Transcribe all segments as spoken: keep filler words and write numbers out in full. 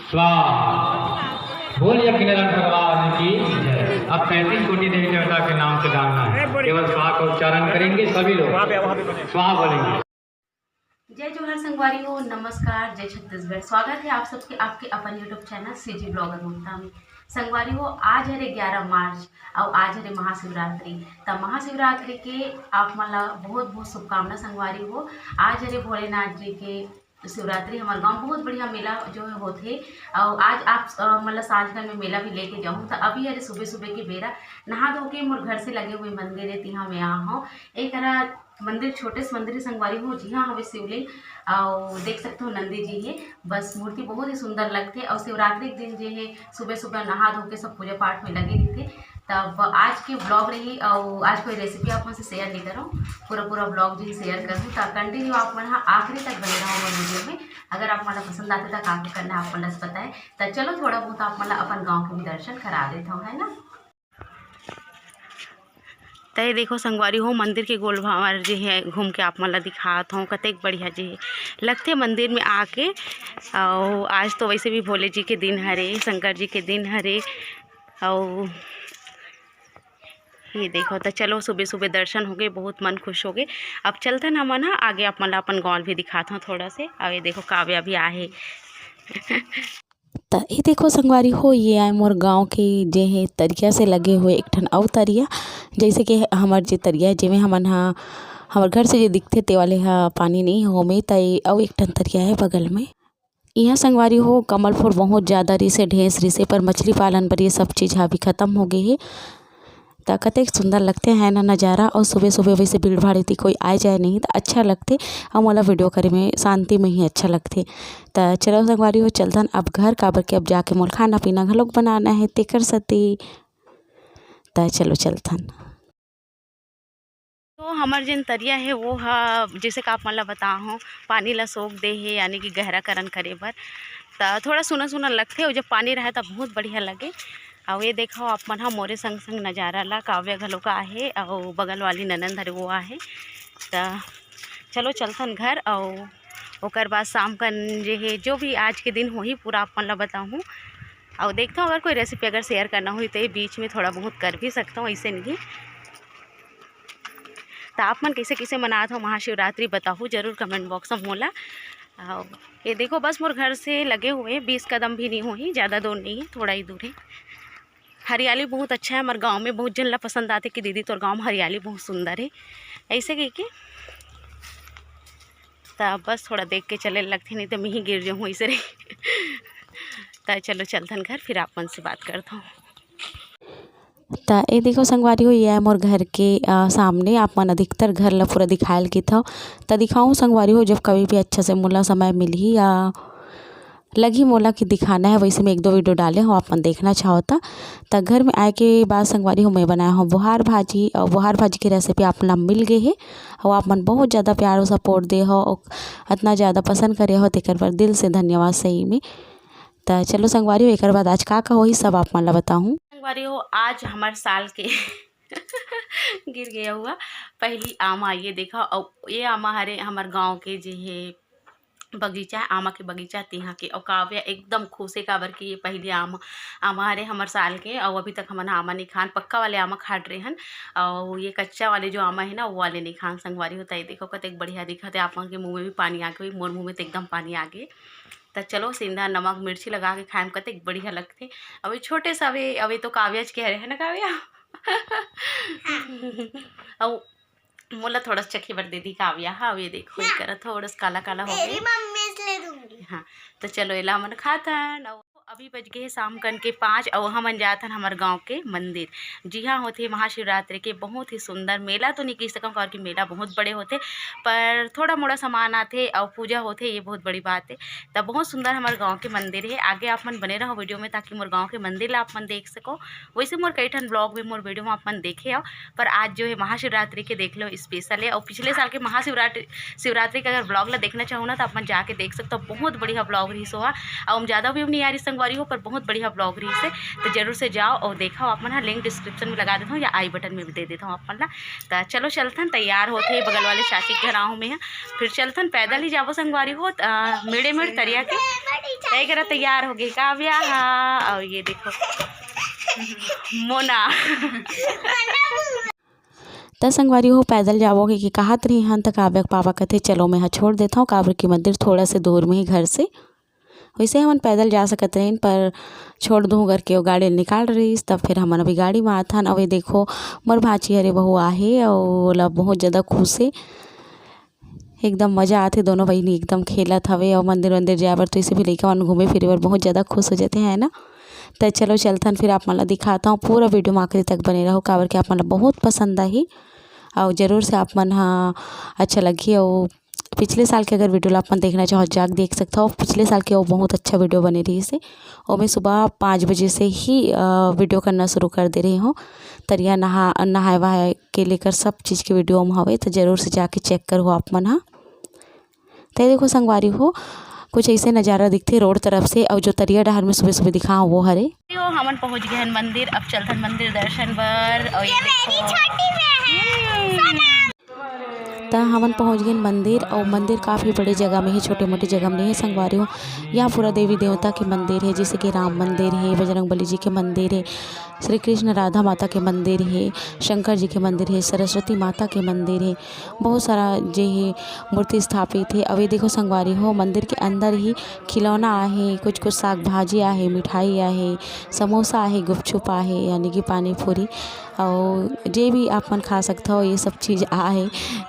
स्वाहा। बोल यज्ञ नारायण भगवान की जय। अब पैंतीस कोटि देवी देवता के नाम से डालना है, केवल स्वाहा का उच्चारण करेंगे सभी लोग। स्वाहा बोलेंगे। जय जोहार संगवारी हो, नमस्कार, जय छत्तीसगढ़। स्वागत है आप सबके आपके अपन YouTube चैनल सीजी ब्लॉगर मुक्ता में। संगवारी हो, आज हरे ग्यारह मार्च और आज हरे महाशिवरात्रि। त महाशिवरात्रि के आप मन ला बहुत बहुत शुभकामना संगवारी हो। आज हरे भोलेनाथ जी के शिवरात्रि। हमारे गांव बहुत बढ़िया मेला जो है होथे। और आज आप अ, मतलब सांझ घर में मेला भी लेके जाऊँ। तो अभी अरे सुबह सुबह के बेरा नहा धो के मोर घर से लगे हुए मंदिर है, तिहा में आ हूँ। एक हरा मंदिर, छोटे से मंदिर संगवारी हो, जिहाँ हवे शिवलिंग। और देख सकते हो नंदी जी है, बस मूर्ति बहुत ही सुंदर लगते। और शिवरात्रि के दिन जे है सुबह सुबह नहा धो के सब पूजा पाठ में लगे रहते। तब आज के ब्लॉग रही और आज कोई रेसिपी आप मन से शेयर नहीं करूँ, पूरा पूरा ब्लॉग जी शेयर करूँ। तो कंटिन्यू आप मन हा आखिरी तक बने रहो मोर वीडियो में। अगर आप मन ला पसंद आते तो का का करना है आप मन ला बताए। तो चलो थोड़ा बहुत आप मन ला अपन गाँव के भी दर्शन करा देता हूँ, है ना। त ये देखो संगवारी हो, मंदिर के गोल भावर जे है घूम के आप मन ला दिखात हूँ, कतेक बढ़िया जे है लगते मंदिर में आके। और आज तो वैसे भी भोले जी के दिन हरे, शंकर जी के दिन हरे। और ये देखो, तो चलो सुबह सुबह दर्शन हो गए, बहुत मन खुश हो गए। अब चलते ना मन हा आगे, आप मन ला अपन गाँव भी दिखात हूँ थोड़ा से। और ये देखो काव्या भी आहे। त ये देखो संगवारी हो, ये आए मोर गांव के जे है तरिया से लगे हुए एक ठन अउ तरिया। जैसे कि हमर जे तरिया है, जेमे हमन हा, हमर घर से जे दिखथे ते वाले हा पानी नहीं होमे, त ये अउ एक ठन तरिया है बगल में। यहाँ संगवारी हो, कमल फूल बहुत ज़्यादा रिसे, ढेंस रिसे, पर मछली पालन बर ये सब चीज़ हा अभी खत्म हो गए है। त कतेक सुंदर लगथे है ना नज़ारा। और सुबह सुबह वैसे भीड़ भाड़ इतनी कोई आए जाए नहीं त अच्छा लगथे। और मोला वीडियो करे में शांति में ही अच्छा लगथे। त चलो संगवारी हो, चलथन अब घर, काबर के अब जाके मोर खाना पीना घलोक बनाना है तेकर सती। त चलो चलथन। तो हमर जेन तरिया है वो हा, जैसे कि आप मन ला बताहूँ, पानी ला सोख दे है, यानी कि गहराकरण करे बर। त थोड़ा सुना सुना लगथे, और जब पानी रहे त बहुत बढ़िया लगे। और ये देखो आप मन हा मोरे संग संग नज़ारा ला, काव्या घलो का आहे और बगल वाली ननंद हरे वो आहे। त चलो चलथन घर, और ओकर बाद शाम कन जे है जो भी आज के दिन होही पूरा आप मन ला बताहूँ। और देखता हूँ अगर कोई रेसिपी अगर शेयर करना होही तो ये बीच में थोड़ा बहुत कर भी सकता हूँ, ऐसे नहीं। त आप मन कैसे कैसे मनात हो महाशिवरात्रि बताहू जरूर कमेंट बॉक्स में मोला। और ये देखो बस मोर घर से लगे हुए बीस कदम भी नहीं होही, ज़्यादा दूर नहीं है, थोड़ा ही दूर है। हरियाली बहुत अच्छा है हमारे गांव में, बहुत जन ला पसंद आते कि दीदी तोर गांव में हरियाली बहुत सुंदर है, ऐसे कह के। त बस थोड़ा देख के चले लगथे, नहीं तो मैं ही गिर जाऊँ ऐसे रही। त चलो चलथन घर, फिर आप मन से बात करता हूँ। त ये देखो संगवारी हो, ये है मोर घर के, अ, सामने। आप मन अधिकतर घर ला पूरा दिखायल किथव, त दिखाऊँ संगवारी हो, जब कभी भी अच्छा से मोला समय मिलही या लगही मोला कि दिखाना है, वैसे मैं एक दो वीडियो डाले हूँ, आप मन देखना चाहो त। त घर में आए के बाद संगवारी हो, मैं बनाए हूँ बोहार भाजी, और बोहार भाजी के रेसिपी आप मन ला मिल गए है, और आप मन बहुत ज़्यादा प्यार और सपोर्ट दे हो, और इतना ज़्यादा पसंद करे हो, तेकर बर दिल से धन्यवाद सही में। त चलो संगवारी हो, एकर बाद आज का का होही सब आप मन ला बताहूँ। संगवारी हो, आज हमर साल के गिर गया हुआ पहली आमा, ये देखा, और ये आमा हरे हमर गांव के जे है बगीचा है, आमा के बगीचा, तिहा के। और काव्या एकदम खुश है, काबर कि ये पहली आमा, आमा हरे हमर साल के, और अभी तक हमन आमा नहीं खान, पक्का वाले आमा खाट रहे हन, और ये कच्चा वाले जो आमा है ना, वो वाले नहीं खान। संगवारी हो, त ये देखो कतेक बढ़िया दिखत है, आप मन के मुंह में भी पानी आ गए, मोर मुंह में तो एकदम पानी आ गए। त चलो, सेंधा, नमक, मिर्ची लगा के खाए में कतेक बढ़िया लगथे। अब ये छोटे से अवे, अवे तो काव्या च के हरे, है ना काव्या? अब मोला थोड़ा सा चखे बर दे दी काव्या। हाँ, अब ये देखो, ये करा थोड़ा सा काला काला हो तेरी गया। मम्मी से ले दूंगी। हाँ, तो चलो, एला हमन खाथन। अउ अभी बज गए हे शाम कन के पाँच, अउ हमन जाथन हमर गांव के मंदिर, जिहां होथे महाशिवरात्रि के बहुत ही सुंदर मेला। तो नहीं कह सकम, काबर कि मेला बहुत बड़े होथे, पर थोड़ा मोड़ा सामान आथे अउ पूजा होथे, ये बहुत बड़ी बात है। तब बहुत सुंदर हमर गांव के मंदिर है। आगे आप मन बने रहो वीडियो में, ताकि मोर गांव के मंदिर ला आप मन देख सको। वैसे मोर कई ठन ब्लॉग में, मोर वीडियो में आप मन देखे हो, पर आज जो है महाशिवरात्रि के देख लो, स्पेशल है। और पिछले साल के महाशिवरात्रि, शिवरात्रि के अगर ब्लॉग ला देखना चाहो ना, तो आप मन जाके देख सकते हो, बहुत बढ़िया ब्लॉग रही सोहा। और हम ज़्यादा व्यू नहीं आ रही संगवारी हो, पर बहुत बढ़िया vlog रहिस हे, तो जरूर से जाओ और देखो आप मन ह। Link description में लगा देता हूँ या आई बटन में भी दे देता हूँ आप मन ला। तो चलो चलथन, तैयार होथे बगल वाले चाची के घर आहूँ मैं ह, फिर चलथन पैदल ही जाबो संगवारी हो। त, अ, मेड़े मेड़ तरिया के तय करा तैयार हो गए काव्या हा, और ये देखो मोना। त संगवारी हो, पैदल जाबो के, के कहत रही हन, त काव्या के पापा कथे, "चलो, मैं ह छोड़ देता हूँ," काबर के मंदिर थोड़ा से दूर में ही घर से। वैसे हमन पैदल जा सकत रहेन, पर छोड़ दूँ करके वो गाड़ी निकाल रहीस, तब फिर हमन अभी गाड़ी में आथन। अउ ये देखो, मोर भांची हरे बहू आहे, अउ ओला बहुत ज़्यादा खुश हे, एकदम मज़ा आथे। दोनों बहिनी एकदम खेलत हवे, अउ मंदिर वंदिर जाए बर तो इसे भी लइका मन घूमे फिरे बर बहुत ज़्यादा खुश हो जाते हैं, है ना? त चलो चलथन, फिर आप मन ला दिखाता हूँ। पूरा video में आखिरी तक बने रहो, काबर के आप मन ला बहुत पसंद आही, अउ जरूर से आप मन ह अच्छा लगही। अउ पिछले साल के अगर video ला आप मन देखना चाहो, जाके देख सकत हो। पिछले साल के वो बहुत अच्छा video बने रहिस हे। ओमे सुबह पाँच बजे से ही, अ, video करना शुरू कर दे रही हूँ। तरिया नहा, नहाए वहाए के लेकर सब चीज़ के video में हवे, तो जरूर से जाके check करो आप मन ह। तो ये देखो संगवारी हो, कुछ ऐसे नज़ारा दिखथे road तरफ से, और जो तरिया डहर में सुबह सुबह दिखा वो हरे। तो हमन पहुँच गए हैं मंदिर, अब चलथन मंदिर दर्शन बर। और ये ये मेरी देखो। छोटी बहन। त हमन पहुँच गेन मंदिर, अउ मंदिर काफ़ी बड़े जगह में हे, छोटे मोटे जगह में नहीं हे संगवारी हो। यहाँ पूरा देवी देवता के मंदिर हे, जैसे कि राम मंदिर हे, बजरंग बली जी के मंदिर हे, श्री कृष्ण राधा माता के मंदिर हे, शंकर जी के मंदिर हे, सरस्वती माता के मंदिर हे, बहुत सारा जे हे मूर्ति स्थापित हे। अउ ये देखो संगवारी हो, मंदिर के अंदर ही खिलौना आहे, कुछ कुछ साग भाजी आहे, मिठाई आहे, समोसा आहे, गुपचुप आहे, यानी कि पानी पूरी। अउ जे भी आप मन खा सकथव, ये सब चीज़ आहे।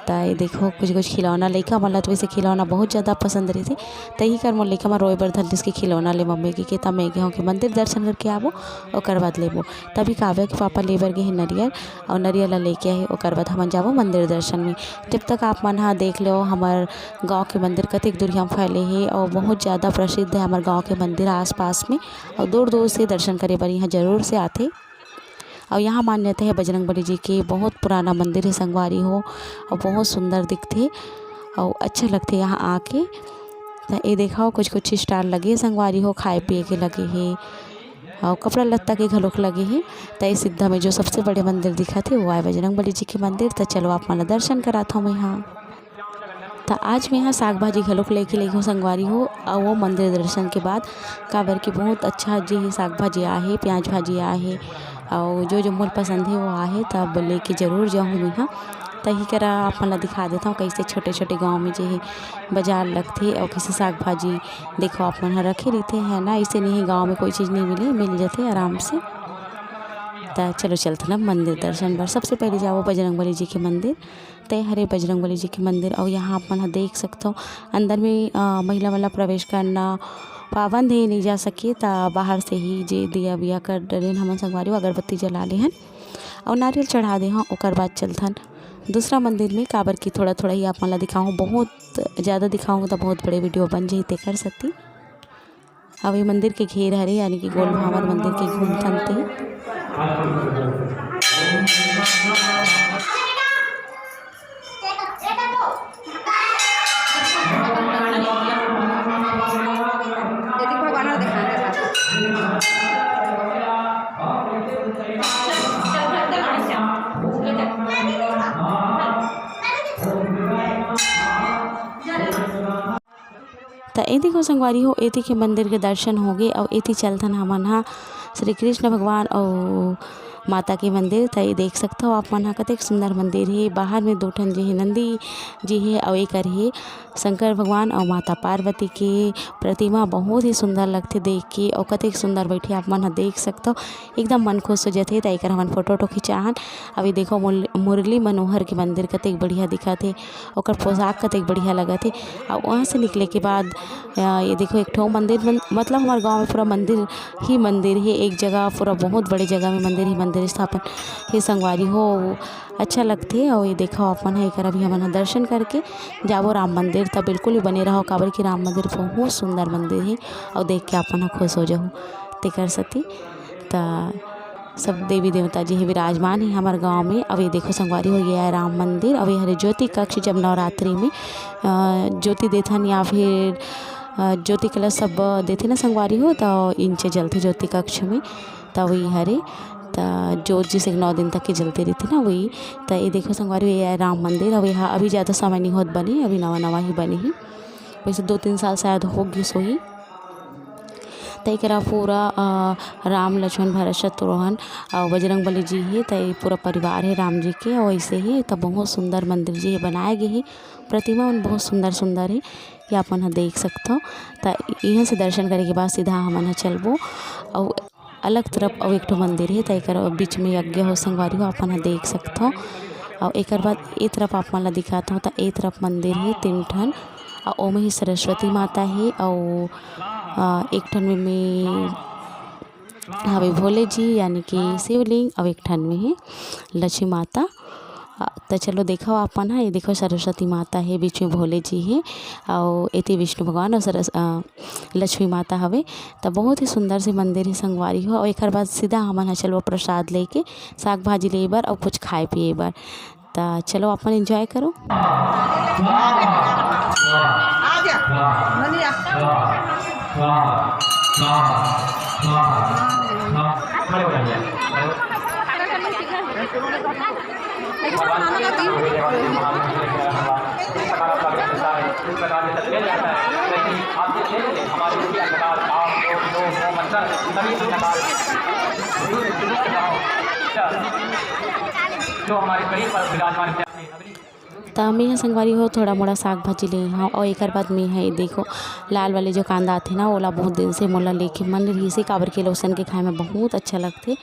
त ये देखो, कुछ-कुछ खिलौना, लइका मन ला तो वैसे खिलौना बहुत ज़्यादा पसंद रहिथे। त इही कर मोर लइका मन रोए बर धर लिस के खिलौना ले मम्मी के, के त मैं गे हौं के मंदिर दर्शन करके आबो, ओकर बाद लेबो। तभी काव्या के पापा ले बर गे हे नरियर, अउ नरियर ला लेके आए, ओकर बाद हमन जाबो मंदिर दर्शन में। जब तक आप मन ह देख लो, हमर गाँव के मंदिर कतेक दुरिहा म फैले हे, अउ बहुत ज़्यादा प्रसिद्ध हे हमर गाँव के मंदिर आसपास में, अउ दूर-दूर से दर्शन करे बर इहाँ जरूर से आथे। अउ यहाँ मान्यता हे बजरंग बली जी के, बहुत पुराना मंदिर हे संगवारी हो, अउ बहुत सुंदर दिखथे, अउ अच्छा लगथे यहाँ आके। त ए देखव, कुछ-कुछ stall लगे हे संगवारी हो, खाए पिए के लगे हे, अउ कपड़ा लत्ता के घलोक लगे हे। त ए सिद्धा में जो सबसे बड़े मंदिर दिखत हे, वो आय बजरंग बली जी के मंदिर। त चलो, आप मन ला दर्शन करात हव मैं हा। त आज मैं हा साग भाजी घलोक लेके लेगहूँ संगवारी हो, अउ वो मंदिर दर्शन के बाद, काबर कि बहुत अच्छा जे हे साग भाजी आहे, प्याज भाजी आहे, अउ जो जो मोर पसंद हे वो आहे, तब लेके जरूर जाहूँ मैं हा। तही करा आप मन ला दिखा देथव, कइसे छोटे छोटे गाँव में जे हे बाजार लगथे, अउ कइसे साग भाजी देखो आप मन ह रखे रहिथे, है ना। अइसे नहीं हे गाँव में कोई चीज़ नहीं मिले, मिल जथे आराम से। त चलो चलथन अब मंदिर दर्शन बर। सबसे पहले जाबो बजरंग बली जी के मंदिर। त ए हरे बजरंग बली जी के मंदिर, अउ यहाँ आप मन ह देख सकथव, अंदर में, अ, महिला मन ला प्रवेश करना पाबंद हे, नहीं जा सके। त बाहर से ही जे दिया बिया कर डरेन हमन संगवारी हो, अगरबत्ती जला ले हन अउ नारियल चढ़ा दे हन। ओकर बाद चलथन दूसरा मंदिर में, काबर कि थोड़ा थोड़ा ही आप मन ला दिखाहूँ, बहुत ज़्यादा दिखाहूँ त बहुत बड़े video बन जाही, तेकर सेती। अब ये मंदिर के घेर हरे, यानी कि गोल भांवर मंदिर के घूमथन ते। त ए देखो संगवारी हो, एती के मंदिर के दर्शन होगे अउ एती चलथन हमन हा श्री कृष्ण भगवान अउ माता के मंदिर। त ए देख सकथव आप मन हा, कतेक सुंदर मंदिर हे। बाहर में दो ठन जे हे नंदी जी हे अउ एकर हे शंकर भगवान अउ माता पार्वती के प्रतिमा। बहुत ही सुंदर लगथे देख के अउ कतेक सुंदर बैठे आप मन हा देख सकथव, एकदम मन खुश हो जथे। त एकर हमन फोटो वोटो खिंचाहन। अउ ए देखो मुल-, मुरली मनोहर के मंदिर कतेक बढ़िया दिखत हे। ओकर पोशाक कतेक बढ़िया लगत हे। अउ वहाँ से निकले के बाद, अ, ये देखो एक ठो मंदिर बन-, मतलब हमर गाँव में पूरा मंदिर ही मंदिर हे, एक जगह पूरा बहुत बड़े जगह में मंदिर ही मंदिर स्थापन हे संगवारी हो, अच्छा लगथे। अउ ये देखो अपन ह एकर अभी हमन ह दर्शन करके जाबो राम मंदिर, त बिल्कुल ही बने रहो, काबर कि राम मंदिर बहुत सुंदर मंदिर हे अउ देख के अपन ह खुश हो जाहू तेकर सेती। त सब देवी देवता जी हे विराजमान हे हमर गाँव में। अउ ये देखो संगवारी हो, ये आय राम मंदिर। अउ ये हरे ज्योति कक्ष, जब नवरात्रि में, अ, ज्योति देथन या फिर अ, ज्योति कलश सब देथे ना संगवारी हो, त इंचे जलथे ज्योति कक्ष में, त वही हरे। त जोत जैसे नौ दिन तक के जलते रहिथे ना, वही। त ये देखो संगवारी हो, ये राम मंदिर, अभी, हाँ, अभी ज़्यादा समय नहीं होत बने, अभी नवा नवा ही बने ही, वैसे दो तीन साल शायद हो गिस होही। त एकरा पूरा, अ, राम, लक्ष्मण, भरत, शत्रुघ्न अउ बजरंग बली जी हे। त ये पूरा परिवार हे राम जी के, अउ ऐसे ही त बहुत सुंदर मंदिर जी हे बनाए गे हे। प्रतिमा मन बहुत सुंदर सुंदर हे, ये आप मन ह देख सकथव। त इहाँ से दर्शन करे के बाद सीधा हमन ह चलबो अउ अलग तरफ अउ एक ठो मंदिर हे, त एकर बीच में यज्ञ हो संगवारी हो, आप मन ह देख सकथव। अउ एकर बाद ए तरफ आप मन ल दिखात हव, त ए तरफ मंदिर हे तीन ठन, अउ ओमे ही सरस्वती माता हे, अउ, अ, एक ठन में, में हवे भोले जी, यानी कि शिवलिंग, अउ एक ठन में हे लक्ष्मी माता। अ, त चलो देखो आप मन ह, ये देखो सरस्वती माता हे, बीच में भोले जी हे, अउ एती विष्णु भगवान अउ सरस-, अ, लक्ष्मी माता हवे। त बहुत ही सुंदर से मंदिर हे संगवारी हो। अउ एकर बाद सीधा हमन ह चलबो प्रसाद लेके, साग भाजी ले बर अउ कुछ खाए पिए बर। त चलो अपन एंजॉय करो। आ जा, ननी आ। खड़े हो जाइए। जो हमारे शरीर पर विराजमान है। त मैं ह संगवारी हो थोड़ा मोड़ा साग भाजी ले हव, अउ एकर बाद मैं ह ये देखो लाल वाले जो कांदा आथे ना, ओला बहुत दिन से मोला लेके मन रहिसे, काबर के लोसन के खाए में बहुत अच्छा लगथे।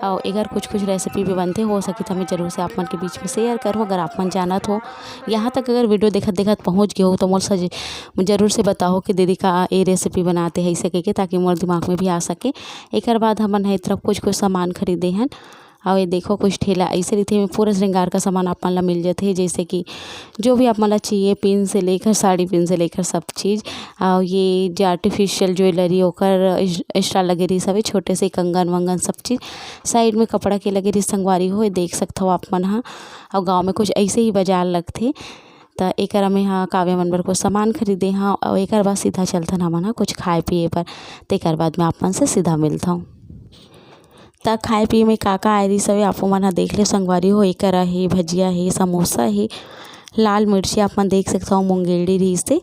अउ एकर कुछ कुछ रेसिपी भी बनथे, हो सके त मैं जरूर से आप मन के बीच में शेयर करूँ। अगर आप मन जानत हो, यहाँ तक अगर वीडियो देखत देखत पहुँच गए हो, तो मोर से जरूर से बताओ कि दीदी का ये रेसिपी बनाते हैं ऐसे कह के, ताकि मोर दिमाग में भी आ सके। एकर बाद हमन ह ए तरफ कुछ कुछ सामान खरीदे हन। अउ ये देखो कुछ ठेला ऐसे रहिथे, एमे पूरा श्रृंगार का सामान आप मन ला मिल जथे, जैसे कि जो भी आप मन ला चाहिए, पिन से लेकर, साड़ी पिन से लेकर सब चीज़। अउ ये जो आर्टिफिशियल ज्वेलरी ओकर इस-, स्टॉल लगे रहिस हवे, छोटे से कंगन वंगन सब चीज़। साइड में कपड़ा के लगे रहिस संगवारी हो, ये देख सकथव आप मन ह। अउ गाँव में कुछ ऐसे ही बाजार लगथे। त एकर में हा काव्य मन बर कुछ सामान खरीदे हव, अउ एकर बाद सीधा चलथन हमन ह कुछ खाए पिए बर। तेकर बाद में आप मन से सीधा मिलथव। त खाए पिए में का का आए रहिस हवे, आपो मन ह देख ले संगवारी हो। एकर हे भजिया, हे समोसा, हे लाल मिर्ची, आप मन देख सकथव, मुंगेड़ी रहिस हे,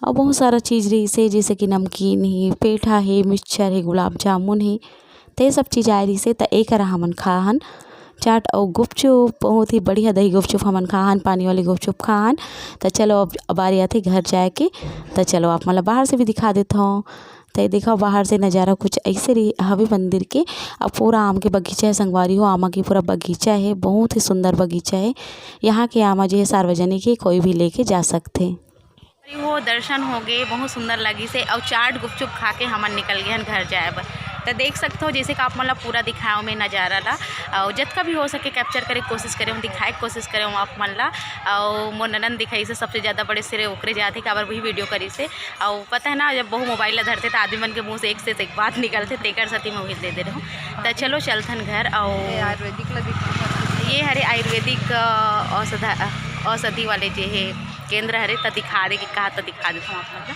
अउ बहुत सारा चीज़ रहिस हे, जैसे कि नमकीन हे, पेठा हे, मिक्सचर हे, गुलाब जामुन हे, ते सब चीज़ आए रहिस हे। त एकर हमन खाहन चाट अउ गुपचुप, बहुत ही बढ़िया दही गुपचुप हमन खाहन, पानी वाली गुपचुप खाहन। त चलो अब बारी आथे घर जाए के, त चलो आप मन ला बाहर से भी दिखा देथव। त ये देखो बाहर से नज़ारा कुछ ऐसे रही हवे मंदिर के। अब पूरा आम के बगीचा है संगवारी हो, आमा के पूरा बगीचा है, बहुत ही सुंदर बगीचा है। यहाँ के आमा जो है सार्वजनिक है, कोई भी लेके जा सकथे। अरे वो दर्शन हो गए, बहुत सुंदर लगिस हे। अउ चाट गुपचुप खा के हमन निकल गए हन घर जाए बर। त देख सकथव जैसे कि आप मन ला पूरा दिखाओ मैं नज़ारा ला, अउ जतका भी हो सके कैप्चर करे के कोशिश करे हूँ, दिखाए के कोशिश करे हूँ आप मन ला। अउ मोर ननद दिखाइस हे सबसे ज़्यादा बड़े सिरे ओकरे जात हे, काबर वही वीडियो करिस हे। अउ पता है ना, जब बहू मोबाइल ला धरथे त आदमी मन के मुँह से एक से एक बात निकलथे, तेकर सेती मैं वही दे दे रहे हूँ। त चलो चलथन घर। अउ ये आयुर्वेदिक ला दिखा। ये हरे आयुर्वेदिक, अ, औषध, औषधि वाले जे हे केंद्र हरे, त दिखा दे कि कहा, त दिखा देथव आप मन ला।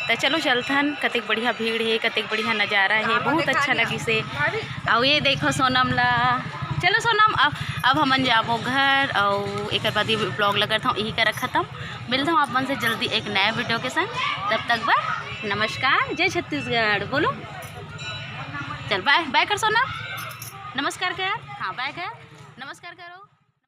त चलो चलथन, कतेक बढ़िया भीड़ हे, कतेक बढ़िया नज़ारा हे, बहुत अच्छा लगिस हे। अउ ये देखो सोनम ला, चलो सोनम, अब, अब हमन जाबो घर, अउ एकर बाद ये ब्लॉग ला करथव, यही करा खत्म। मिलथव आप मन से जल्दी एक नया वीडियो के संग, तब तक बर नमस्कार, जय छत्तीसगढ़। बोलो, चल बाय, बाय कर सोनम, नमस्कार कर, हाँ बाय कर, नमस्कार करो।